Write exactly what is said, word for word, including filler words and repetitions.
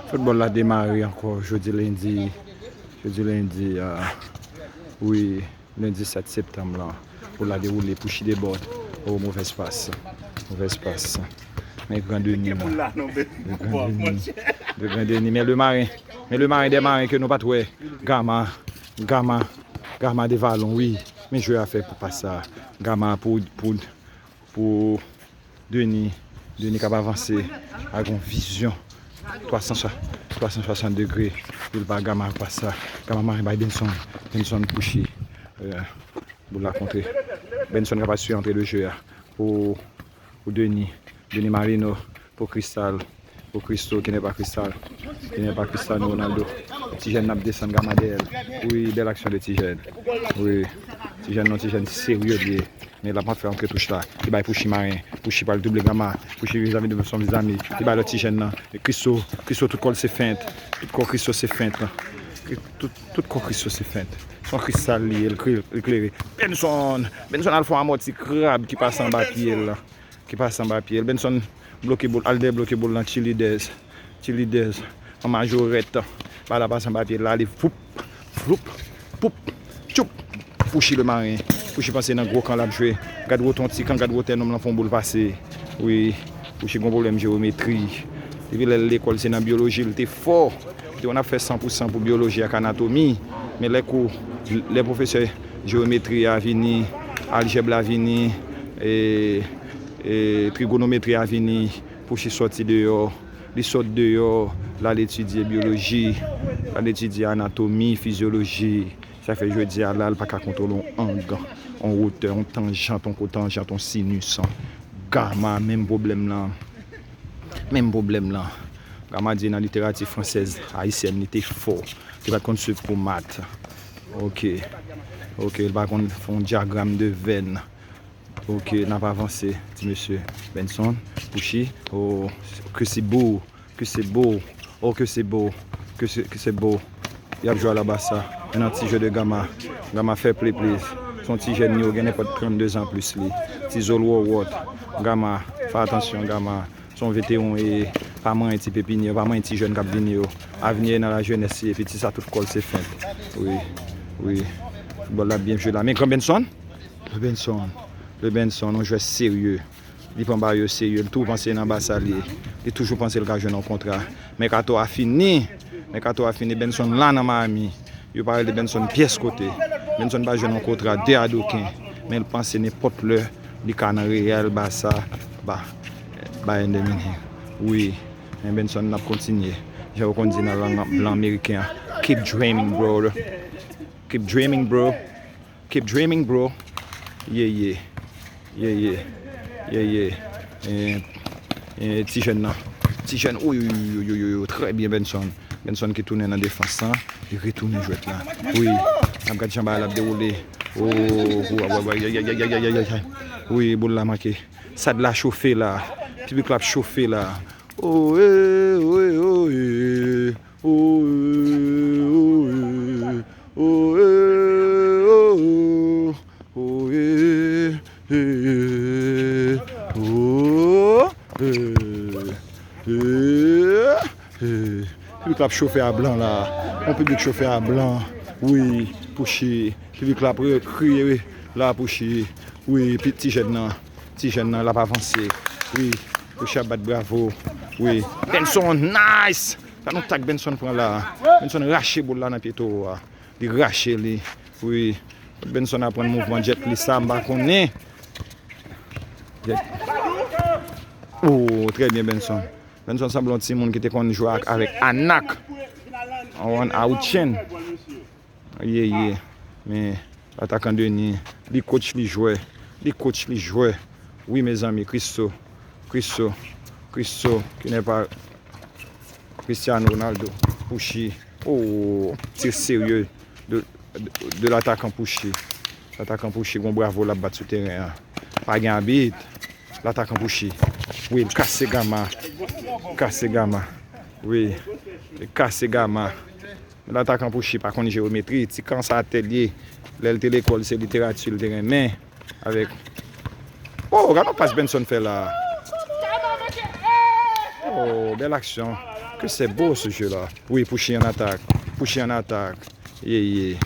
Foutbòl la demare ankò jodi lendi. Jodi lendi, ah, wi, lendi sèt septanm lan. Pou la dewoule, Pouchy debòd. Oh, movèz pas. Movèz pas. Men Gran Deni la. Men Gran Deni. Men Gran Deni. Men le marin. Men le marin dè marin ke nou pa t wè. Gama. Gama. Gama de valon, wi. Men jwe a fè pou pas sa. Gama pou, pou, pou Deni. Deni k ap avanse ak yon vizyon. Twa san swa, twa san swasant degre. Li pa Gama ak pas sa. Gama mare bay Benson. Benson Pouchy. Euh, Boul la kontre. Benson k ap asire antre de jeu a. Pou, pou Deni. Deni Marino. Pou Cristal. Pou Cristo, ki n'est pas Cristal. Ki n'est pas Cristiano Ronaldo. Ti jèn n ap desann Gama dèyè l. Wi, bèl aksyon de ti jèn. Wi. Ti jèn non, ti jèn serye li ye. Men l ap fè antre touch la. Li bay Pouchy Marin. Pouchy pral double Gama. Pouchy vizami de son vizami. Li bay lòt ti jèn nan. Cristo. Cristo tout kò l se fent. Tout kò Cristo se fent. Tout, tout kò Cristo se fent. Son Cristal li ye, l kle-, l klere. Benson! Benson al fè yon amòti krab ki pase anba pye l la. Ki pase anba pye l. Benson bloke boul, al debloke boul nan Chilidez. Chilidez. An majorèt. Bal la pase anba pye l la, li foup, floup, poup, tchoup. Pouchy le marin. Pouchy panse nan gwo kan l ap jwe. Gad wotè yon ti kan, gad wotè nonm lan fè yon boul pase. Wi. Pouchy gon pwoblèm jewometri. Depi lè l lekòl, se nan byoloji l te fò. Li te konn ap fè san pou san pou byoloji ak anatomi. Men lè kou, lè pwofesè jewometri a vini, aljèb la vini, e, e trigonometri a vini, Pouchy sòti deyò. Li sot deyò, l al etidye byoloji, l al etidye anatomi, fizyoloji. Sa fè jodi a la, l pa ka kontwole yon ang, yon wotè, yon tanjant, yon kotanjant, yon sinus. Gama, menm pwoblèm lan. Menm pwoblèm lan. Gama di nan literati fransèz ayisyèn, li te fò. Li pa t konn swiv kou mat. Ok. Ok, li pa konn fè yon dyagram de Venn. Ok, n ap avanse, ti mesye. Benson, Pouchy, oh, que c'est beau, que c'est beau, oh, que c'est beau, que c'est, que c'est beau. Y ap jwe a la Barça. Men nan ti jeu de Gama. Gama fair play, please. Se yon ti jèn yo gen nenpòt trannde zan plis li. Ti zòl wòwòt. Gama, fè atansyon, Gama. Se yon veteran e pa manyen ti pepinye yo, pa manyen ti jèn k ap vini yo. Avenir est dans la jeunesse, epi ti sa tout kò l se fent. Wi, wi. Foutbòl la byen jwe la. Men gran Benson. Le Benson, le Benson, yon jwè serye. Li pran ba yo serye. Li tou panse nan Barça li ye. Li toujou panse l ka jwenn yon kontra. Mèkato a fini. Mèkato a fini. Benson la nan Miami. Yo pa rele Benson pyès kote. Benson pa jwenn yon kontra de adoken. Men l panse nenpòt lè li ka nan Real, Barça, ba, Bayern de Munich. Wi. Men Benson n ap kontinye. Jan yo konn di nan lang blan ameriken an. Keep dreaming, brother. Keep dreaming, bro. Keep dreaming, bro. Yeah, yeah. Yeah, yeah. Yeah, yeah. Eh, eh, ti jèn nan. Ti jèn, oy, oy, oy, oy, oy, oy, trè byen, Benson. Benson ki tounen nan defans lan. Li retounen jwèt la. Wi. N ap gad jan bagay la ap dewoule. Oh, oh, oh, oh, ay, ay, ay. Wi, boul la manke. Sa d la chofe la. Piblik la ap chofe la. Oh, eh, oh, eh, oh, eh. Oh, eh, oh, eh, oh, eh, oh, eh, oh, eh, oh, eh, eh, eh. Piblik la ap chofe a blan la. Yon piblik chofe a blan. Wi, Pouchy. Piblik la ap re-, kriye la, Pouchy. Wi, pi-, ti jèn nan. Ti jèn nan, l ap avanse. Wi, Pouchy ap bat bravo. Wi. Benson, nice! Gad yon tak Benson pran la. Benson rache boul la nan pye towo a. Li rache li. Wi. Benson aprann mouvman djèt li sa, m pa konnen. Djèt. Oh, trè byen Benson. Benson sanble yon timoun ki te konn jwe ak, avèk Anak. Yon Auchan. Ye, ye. Men, latakan Denis, li coach, li jwè. Li coach, li jwè. Wi, mezanmi, Cristo. Cristo. Cristo, ki n'est pas Cristiano Ronaldo. Pouchy. Oh, tir serye de, de, de latakan Pouchy. Latakan Pouchy, gon bravo l ap bat sou teren an. Pa gen abit. Latakan Pouchy. Wi, l kase Gama. Kase Gama. Wi, li kase Gama. Men latakan Pouchy pa konn jewometri. Ti kan sa atèlye. Lè l te lekòl, se literati l te renmen. Avèk. Oh, gade yon pas Benson fè la. Oh, Oh, belle action. Que c'est beau ce jeu-là. Oui, Pushy en attaque. Pushy en attaque. Yeah, yeah.